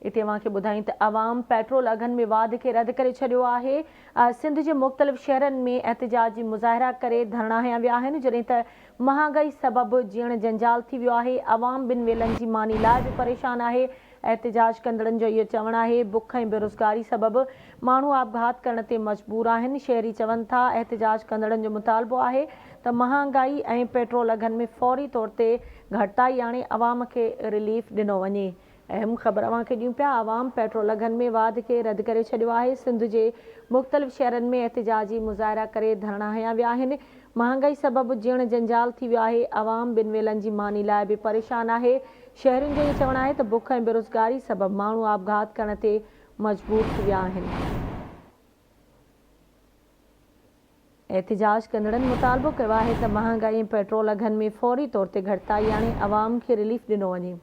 اتي اوهان کي ٻڌايون ته عوام پيٽرول اگهن ۾ واڌ کي رد ڪري ڇڏيو آهي. سنڌ جي مختلف شهرن ۾ احتجاجي مظاهرا ڪري ڌرڻا هنيا ويا آهن، جڏهن ته مهانگائي سبب جيئڻ جنجال ٿي ويو آهي، عوام ٻن ويلن جي ماني لاء به پريشان آهي. احتجاج ڪندڙن جو اهو چوڻ آهي بک ۽ بيروزگاري سبب ماڻهو آپگهات ڪرڻ تي مجبور آهن، شهري چون ٿا احتجاج ڪندڙن جو مطالبو آهي ته مهانگائي ۽ پيٽرول اگهن ۾ فوري طور تي گهٽتائي آڻي عوام کي رليف ڏنو وڃي. اهم خبر اوهان کي ڏيون پيا عوام پيٽرول اگهن ۾ واڌ کي رد ڪري ڇڏيو آهي، سنڌ جي مختلف شهرن ۾ احتجاجي مظاهرا ڪري ڌرڻا هنيا ويا آهن، مهانگائي سبب جيئڻ جنجال ٿي ويو آهي، عوام ٻن ويلن جي ماني لاء به پريشان آهي، شهرين جو اهو چوڻ آهي ته بک ۽ بيروزگاري سبب ماڻهو آپگهات ڪرڻ تي مجبور ٿي ويا آهن. احتجاج ڪندڙن مطالبو ڪيو آهي ته مهانگائي ۽ پيٽرول اگهن ۾ فوري طور تي گهٽتائي آڻي عوام کي رليف ڏنو وڃي.